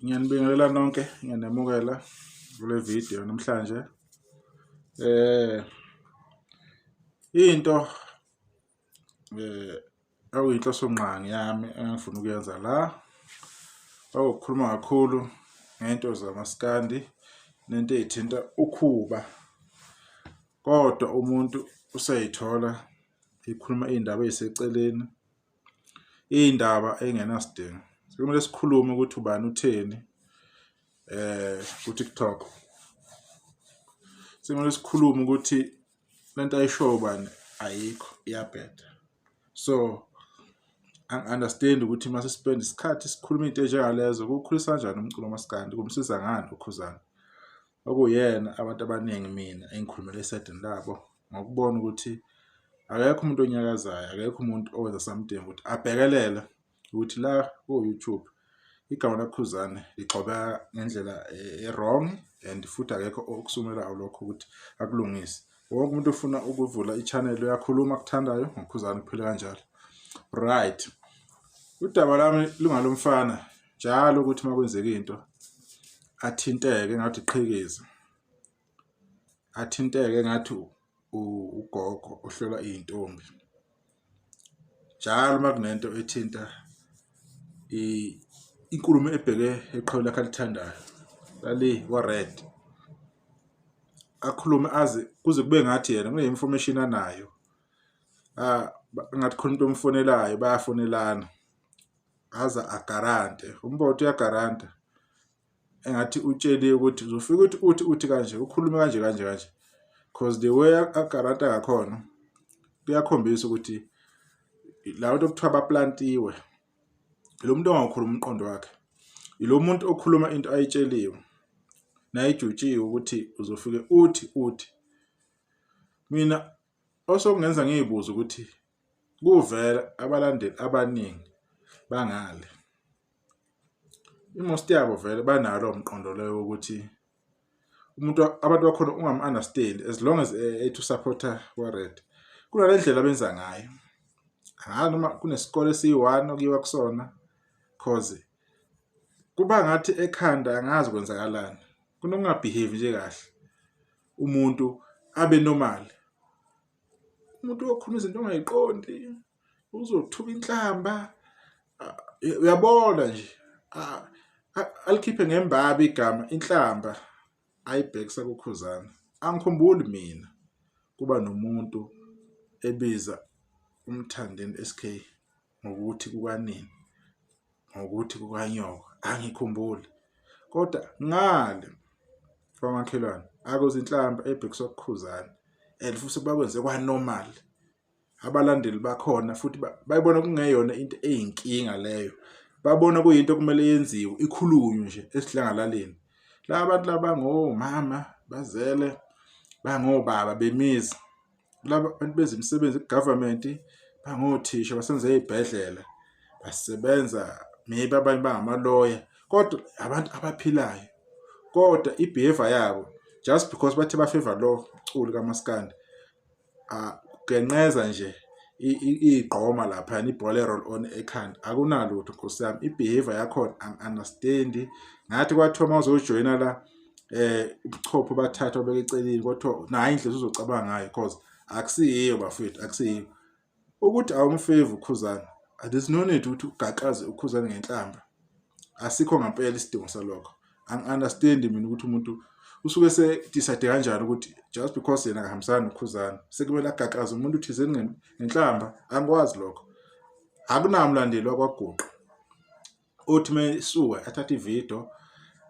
Ngiyanibingelela nonke, ngiyanemukela kule video namhlanje. Eh into eh okuyinhloso ngqangi yami engifuna ukuyenza la okukhuluma kakhulu ngento zamaskandi nento ey'thinta ukhuba kodwa umuntu useyithola ikhuluma iy'ndaba ey'seceleni Iy'ndaba ey'ngenasidingo. Sekumele sikhulume ukuthi ubani utheni ku-TikTok. Sekumele sikhulume ukuthi le nto ayishoyo ubani ayikho iyabheda. So, angi-understand ukuthi uma sesipenda isikhathi sikhuluma iy'nto ey'njengalezo kuwukhulisa kanjani umculo kamaskandi, kumsiza ngani uKhuzani okuyena abantu abaningi mina engikhulumela esayidini labo. Ngokubona ukuthi akekho umuntu onyakazayo, akekho umuntu owenza something ukuthi abhekelele ukuthi la ko-YouTube igama laKhuzani ligxobeka ngendlela e-wrong and futhi akekho okusumelayo lokho ukuthi akulungise. Wonke umuntu ofuna ukuvula i-channel uyakhuluma akuthandayo ngoKhuzani kuphele kanjalo. Right. Udaba lami lungalomfana njalo ukuthi uma kwenzeka into athinteke ngathi qhekeza. Athinteke ngathi ugogo ohlola iy'ntombi. Njalo uma kunento ethinta inkulumo ebheke eqhaweni lakhe alithandayo lale kwa-red, akhulume aze kuze kube ngathi yena kune-information anayo ngathi khona umuntu omfonelayo bayafonelana aze agarante, umbono uyagaranta. Engathi utsheliwe ukuthi uzofika uthi uthi uthi kanje ukhulume kanje kanje kanje cause the way agaranta ngakhona kuyakhombisa ukuthi la bantu okuthiwa baplantiwe lo muntu ongakhuluma umqondo wakhe ilo muntu okhuluma into ayitsheliwe nayijutshiwe ukuthi uzofike uthi uthi mina osokungenza ngiyibuze ukuthi kuvela abalandeli abaningi bangale I-most yabo vele banawo lowo mqondo loyo wokuthi umuntu abantu bakhona ungam-understand as long as ethi usaphotha kwa-red. Kunale ndlela abenza ngayo, angazi noma kunesikole esiyi-one okuyiwa kusona cause kuba ngathi ekhanda angazi kwenzakalani, kunokunga-behave nje kahle umuntu abe normal. Umuntu okhuluma izinto ongayiqondi uzothuka inhlamba uyabona nje alikhiphe ngembaba igama inhlamba ayibhekisa kuKhuzani. Angikhumbuli mina kuba nomuntu ebiza uMthandeni SK ngokuthi kukanini ngokuthi kukanyoko angikhumbuli kodwa ngale kwamakhelwane akuzinhlamba ebhekiswa kuKhuzani and futhi bakwenze kwa-normal. Abalandeli bakhona futhi bayibona kungeyona into eyinkinga leyo, babona kuyinto okumele yenziwe ikhulunywe nje esidlangalaleni. Laba bantu laba ngomama bazele bangobaba bemizi, laba bantu bezemisebenzi ku-government, bangothisha basebenza ey'bhedlela, basebenza maybe abanye bangamaloya kodwa abantu abaphilayo. Kodwa i-behaviour yabo just because bathe ba-favour lo mculi kamaskandi genqeza nje igqoma laphayana ibhola e-roll on ekhanda akunalutho nkosi yami i-behavior yakhona angi-understand ngathi kwathiwa uma uzojoyina la ubuchopho bathathwa beke eceleni kwathiwa nayo indlela uzocabanga ngayo cause akusiyiyo bafethu akusiyiyo ukuthi awumfevi uKhuzani there's no need ukuthi ugaqaze uKhuzani ngenhlamba asikho ngampela isidingo salokho angi-understand mina ukuthi umuntu usuke se-decide kanjani ukuthi just because yena akahambisani noKhuzani sekumele agaqaze umuntu thizeni ngenhlamba angikwazi lokho akunamlandeli wakwaGuqa othi uma esuka athathe ividiyo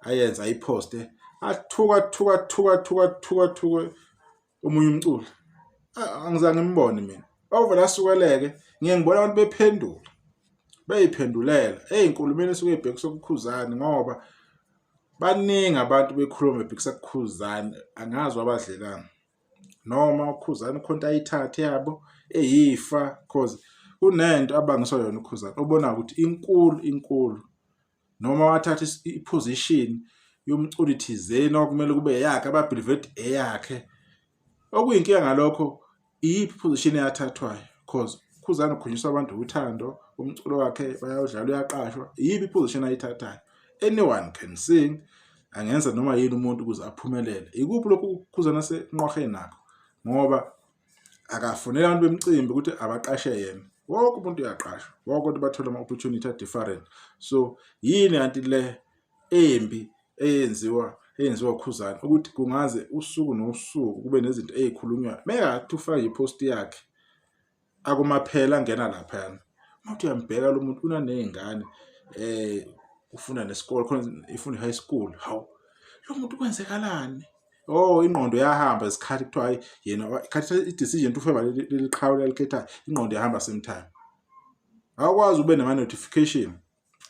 ayenze ayiphoste athuka thuka thuka thuka thuka thuka omunye umculi angizange ngimbone mina bawuvele asukeleke ngiye ngibona abantu bephendula beyiphendulela ey'nkulumeni esuke ibhekiswa kuKhuzani ngoba baningi abantu bekhuluma bebhekisa kuKhuzani angazi wabadlelani noma uKhuzani khona into ayithathe yabo eyifa cause kunento abangiswa yona uKhuzani obona ukuthi inkulu inkulu noma wathatha i-position yomculi thizeni okumele kube eyakhe ababhilive ukuthi eyakhe okuyinkinga ngalokho iyiphi position eyathathwayo cause Khuzani ukhunjiswa abantu uthando umculo wakhe bayawudlala uyaqashwa iyiphi iposition ayithathayo Anyone can sing, angenza noma yini umuntu ukuze aphumelele. Ikuphi lokhu ukukhuzana senqwaheni nakho? Ngoba akafunela abantu bemcimbi ukuthi abaqashe yena. Wonke umuntu uyaqashwa, wonke umuntu bathola ama-opportunity a-different. So yini kanti le embi eyenziwa uKhuzani ukuthi kungaze usuku nosuku kube nezinto ey'khulunywayo? Mekathi ufake i-post yakhe akumaphela angena laphayana, uma uthi uyambheka lo muntu unaney'ngane ufunda nesikole khona, ifunda i-high school. Hawu, lo muntu kwenzekalani? Oh, ingqondo yahamba isikhathi kuthiwa hayi yena khathi i-decision to favor leli qhawe lalikhethayo, ingqondo yahamba same time. Awukwazi ube nama-notification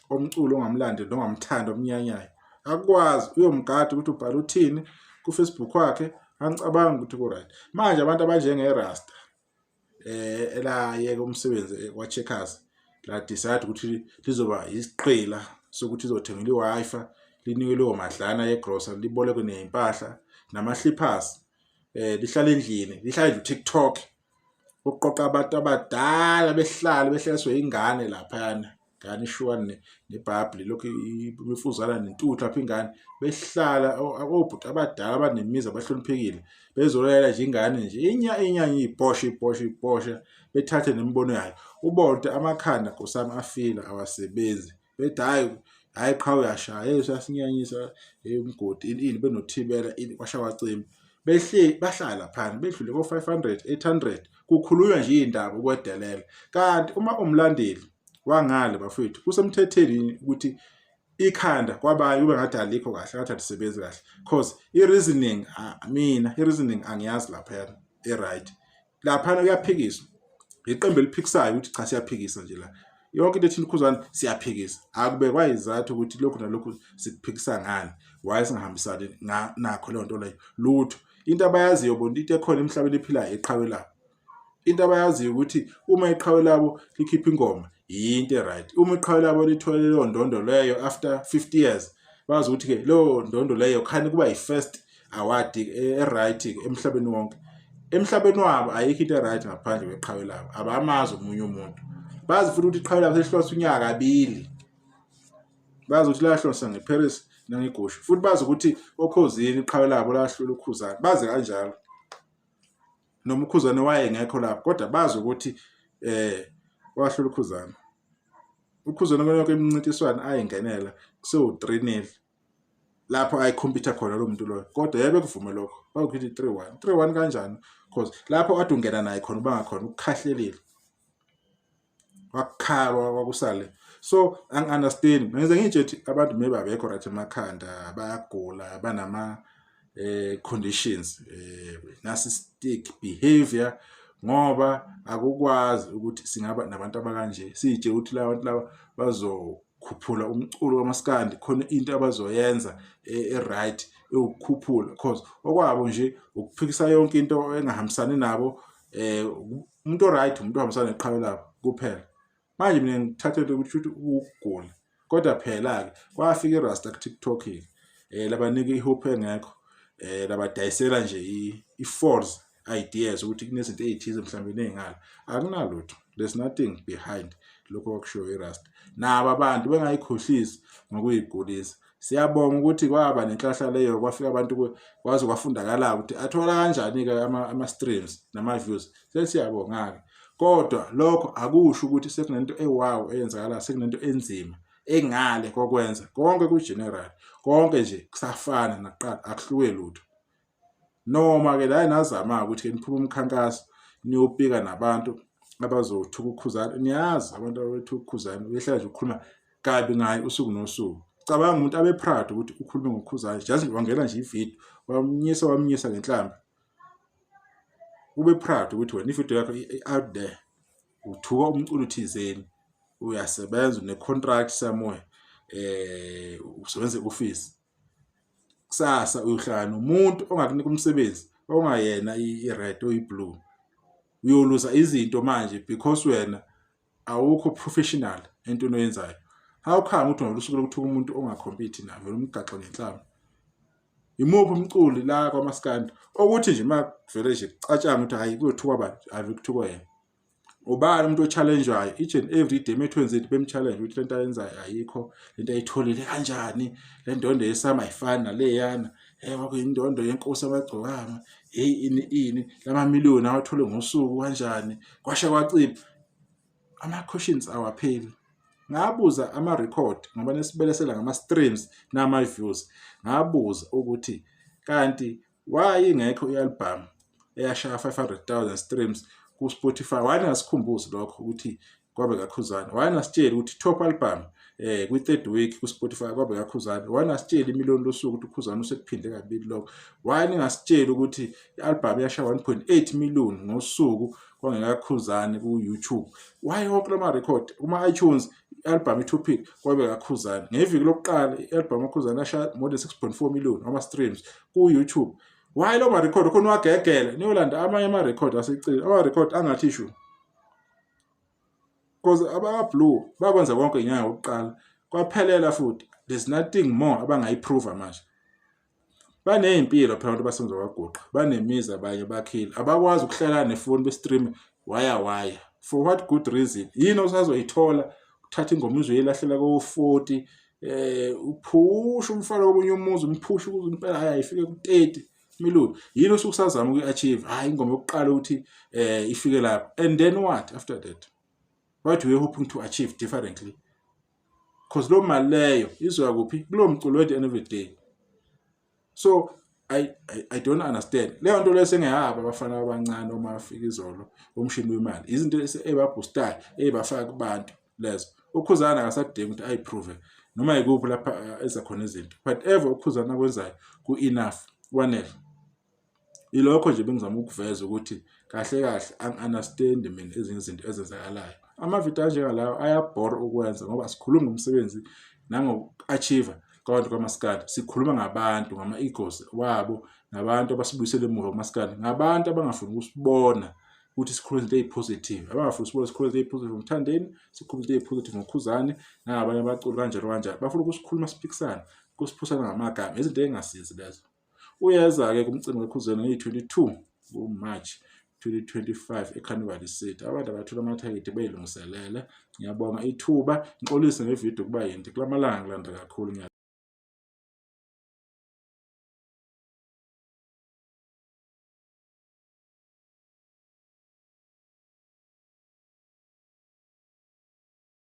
omculo ongamlandeli nongamthandi omnyanyayo, akukwazi uyomgada ukuthi ubhala uthini ku-Facebook wakhe. Angicabangi ukuthi ku-right. Manje abantu abanjenge-Rasta elayeka umsebenzi kwa-Checkers la decide ukuthi lizoba isiqila sokuthi izothengelwa i-Wi-Fi, linikwe leyo madlana yegrosa, libolekwe ney'mpahla nama-slippers, lihlale endlini, lihlale nje u-TikTok ukuqoqa abantu abadala behlale behlaliswe ingane laphayana, ngane ishuwa nebhabhli lokhu imifuzana nentuthu lapha, ingane behlala obhuti abadala abanemizi abahloniphekile bezolalela nje ingane nje inya inyanya ibhosha ibhosha ibhosha, bethathe nemibono yayo. Ubonte amakhanda nkosami afile, awasebenzi, bethi hhayi hhayi qha uyashaya, hey usasinyanyisa, hey umgodi ini ini, benothibela ini kwasha kwacima, behle bahlala laphana bedlule ko-500 800 kukhulunywa nje iy'ndaba ukwedelela. Kanti uma umlandeli wangale bafethu kusemthethweni ukuthi ikhanda kwabanye kube ngathi alikho kahle, ngathi alisebenzi kahle, cause i-reasoning, mina i-reasoning angiyazi laphayana e-right. Laphana kuyaphikiswa, iqembu eliphikisayo ukuthi cha siyaphikisa nje la, yonke into ethini uKhuzani siyaphikisa, akubekwa izathu ukuthi lokhu nalokhu sikuphikisa ngani, why singahambisani nakho leyo nto leyo, lutho. Into abayaziyo bona, into ekhona emhlabeni ephilayo iqhawe labo. Into abayaziyo ukuthi uma iqhawe labo likhipha ingoma yinto e-right, uma iqhawe labo lithole leyo ndondo leyo after 50 years, bazi ukuthi-ke leyo ndondo leyo khani kuba yi-first award e-right emhlabeni wonke. Emhlabeni wabo ayikho into e-right ngaphandle kweqhawe labo, abamazi omunye umuntu. Bazi futhi ukuthi iqhawe labo selihlonsa unyaka kabili, bazi ukuthi lahlonsa ngeParis nangegusha, futhi bazi ukuthi oKhozini iqhawe labo lahlula uKhuzani, bazi kanjalo. Noma uKhuzani wayengekho lapho, kodwa bazi ukuthi wahlula uKhuzani. UKhuzani yonke imincintiswano ayingenela kusewu-3-0 lapho ayikhompyutha khona lo muntu loyo, kodwa yebe kuvume lokho bakuthi 3-1 3-1 kanjani, cause lapho kade ungena naye khona ubanga khona ukukhahlelile wakukhala kwakusale. So angi-understand, ngize ngitshe abantu maybe abekho right emakhanda, bayagula, banama conditions, narcissistic behavior, ngoba akukwazi ukuthi singaba nabantu abakanje siyitshe ukuthi laba bantu laba bazokhuphula umculo kamaskandi, khona into abazoyenza e-right ewukukhuphula, cause okwabo nje ukuphikisa yonke into engahambisani nabo. Umuntu o-right umuntu ohambisana neqhawe labo kuphela. Manje mina ngithathele ukuthi ukugula, kodwa phela-ke kwafika irasta ku-TikTok-ke labanika i-hope engekho, labadayisela nje i-false ideas ukuthi kunezinto ey'thize mhlawumbe ney'ngala, akunalutho, there's nothing behind lokho okwakushiwo irasta. Nabo abantu bengayikhohlisi ngokuyigulisa. Siyabonga ukuthi kwaba nenhlahla leyo, kwafika abantu kwaze kwafundakala ukuthi athola kanjani-ke ama-streams nama-views, sesiyabonga-ke. Kodwa lokho akusho ukuthi sekunento ewawu eyenzakalayo, sekunento enzima engale kokwenza konke ku-general, konke nje kusafana nakuqala, akuhluke lutho. Noma-ke la nazama ukuthi niphume umkhankaso niyopika nabantu abazothuka uKhuzani, niyazi abantu abethuka uKhuzani behlala nje ukukhuluma kabi ngaye usuku nosuku. Cabanga umuntu abe proud ukuthi ukhulume ngoKhuzani, just wangena nje ividiyo wamnyisa wamnyisa ngenhlamba, ube proud ukuthi wena ividiyo yakho i-out there, uthuka umculo thizeni, uyasebenza une-contract somewhere, usebenza e-office, kusasa uyohlala nomuntu ongakunika umsebenzi ongayena i-red oyi-blue, uyoluza izinto manje because wena awukho professional entweni oyenzayo. How come ukuthi ungavele usuke lokuthuka umuntu ongakhompyuthi naye, vele umgaxe ngenhlamba? Imuphi umculi la kwamaskandi okuthi nje uma kuvele nje kucatshanga ukuthi hhayi kuyothukwa bani, ave kuthukwa yena? Ubani umuntu o-challenge-wayo each and every day methwenze into bem-challenge ukuthi lento ayenzayo ayikho, lento ayitholile kanjani, le ndondo yesama ayifani naleyana, hey kwakuyindondo yenkosi amagcokama, hey ini ini, lamamiliyoni awathole ngosuku kanjani, kwasha kwacipha. Ama-questions awapheli. Ngabuza ama-record ngoba nesibelesela ngama-streams nama-views, ngabuza ukuthi kanti why ingekho i-album eyashaya 500,000 streams ku-Spotify? Why ningasikhumbuzi lokho ukuthi kwabe kaKhuzani? Why ningasitsheli ukuthi top album kwi-third week ku-Spotify kwabe kaKhuzani? Why ningasitsheli imiliyoni losuku ukuthi uKhuzani usekuphinde kabili lokho? Why ningasitsheli ukuthi i-album yashaya 1.8 million ngosuku kwangekaKhuzani ku-YouTube? Why wonke lama record kuma-iTunes i-album i-topic kwabe kaKhuzani? Ngeviki lokuqala i-album kaKhuzani yashaya more than 6.4 million ama-streams ku-YouTube. Why lo ma-record khona wagegela niyolanda amanye ama-record aseceleni, ama-record angathi shu? Because abaka-Blue bakwenza konke inyanga yokuqala kwaphelela, futhi there's nothing more abangayiprova manje. Baney'mpilo phela abantu basenza kwaguqa, banemizi, abanye bakhile, abakwazi ukuhlala nefoni be-stream waya waya. For what good reason? Yini osazoyithola uthatha ingoma uzoyilahlela ko-40, uphusha umfana komunye umuzi, umphusha ukuze impela hayi ayifike ku-30 million? Yini osuke usazama ukuyi-achieve? Hayi, ingoma yokuqala ukuthi ifike lapho, and then what after that? What we hoping to achieve differently? Because lo mali leyo izoya kuphi kulowo mculo at the end of the day? So I don't understand leyo nto leyo. Sengeyabo abafana abancane uma afika izolo umshini wemali, izinto ey'babhustayo ey'bafaka kubantu lezo. UKhuzani akasadingi ukuthi ayiprove noma yikuphi lapha eza khona izinto. Whatever uKhuzani akwenzayo ku-enough, kwanele. Ilokho nje bengizama ukuveza ukuthi kahle kahle angi-understand mina ezinye izinto ezenzakalayo. Amavidiyo anjengalawo ayabhora ukwenza ngoba sikhuluma ngomsebenzi nangoku-achieve kwabantu kamaskandi, sikhuluma ngabantu, ngama-egos wabo, ngabantu abasibuyisela emuva kumaskandi, ngabantu abangafuni ukusibona ukuthi sikhulume izinto ey'positive, abangafuni usibona sikhuluma izinto ey'positive ngoMthandeni, sikhuluma izinto ey'positive ngoKhuzani nangabanye abaculi kanjalo kanjalo. Bafuna ukusikhuluma siphikisane, kusiphusana ngamagama, izinto ey'ngasizi lezo. Uyeza-ke kumcimbi kaKhuzani ngeyi-22 ku-March 2025 eCarnival City. Abantu abathola amathikithi beyilungiselele. Ngiyabonga ithuba, ngixolise ngevidiyo kuba yinde kulamalanga ngilanda kakhulu.